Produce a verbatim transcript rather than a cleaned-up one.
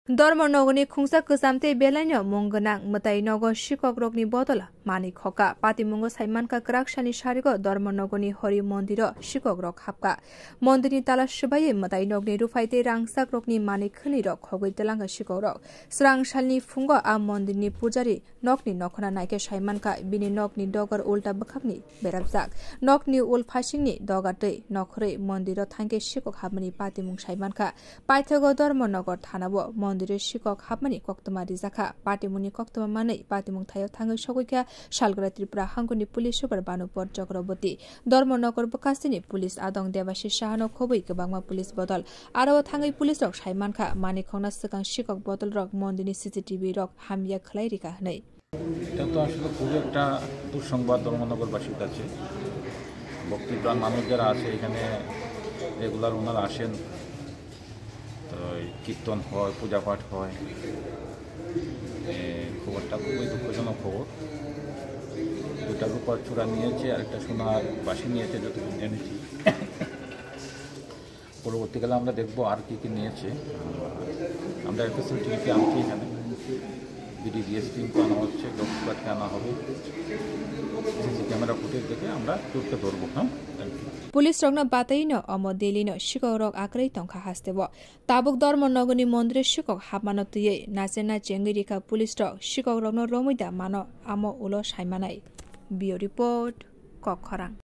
Dormo nogoni khungsa kwcham tei belaino mung gwnang mwtai nogo sikok rokni bodol manwi khoka. Patimungo saimankha kwrak salni sarigo Dormo nogoni Hori mondiro sikok rok hapka. Mondirni tala swbaiwi mwtai nogni ruphai tei rangchak rokni manwi khwnwi rok khogwi twlangkha sikok rok. Swrang salni phungo a mondirni pujari nokni nokhorna naikhe saimankha bini nokni dogar ulta bwkhakni berapjak. Nokni ul phasingni dogar twi nokhorwi mondiro thangkhe sikok hapmani patimung saimankha. Paithago Dharmanagar thanao mondiro sikok hapmani koktwma rijakha. Patimungni koktwma manwi patimung thaio thangwi sogwikha Salgra Tripura hangkoni police super Bhanupur Chakraborty. Dharmanagar bwkhasteni police adong Debashis Sahano khobwi kwbangma police bodol. Aro thangwi police rok saimankha, manikhokna swkang sikok bodol rok mondirni C C T V rok hamya khwlai rikha hwnwi. এটা তো আসলে খুবই একটা দুঃসংবাদ ধর্মনগরবাসীর কাছে। ভক্তিপ্রাণ মানুষ যারা আছে এখানে রেগুলার ওনারা আসেন, তো এই কীর্তন হয়, পূজা পাঠ হয়। এই খবরটা খুবই দুঃখজনক খবর। দুটা রূপার চূড়া নিয়েছে, আরেকটা সোনার বাঁশি নিয়েছে, যতটুকু জেনেছি। পরবর্তীকালে আমরা দেখব আর কি কি নিয়েছে। আমরা এফএসএল টিমকে আনছি এখানে, বিডি ডিএস টিমকে আনা হচ্ছে, ডগ স্কোয়াডকে আনা হবে, সিসি ক্যামেরা ফুটেজ দেখে আমরা চোরকে ধরবো। হ্যাঁ, thank you. Police rokno batwi no omo Delhi no sikok rok akwrwi tongkha hasteo. Tabuk Dharmanagarni mondiro sikok hapmano twiwi nachena chengwi rikha police rok sikok rokno romwi da mano amo ulo saimanai. Bureau Report, Kokkhorang.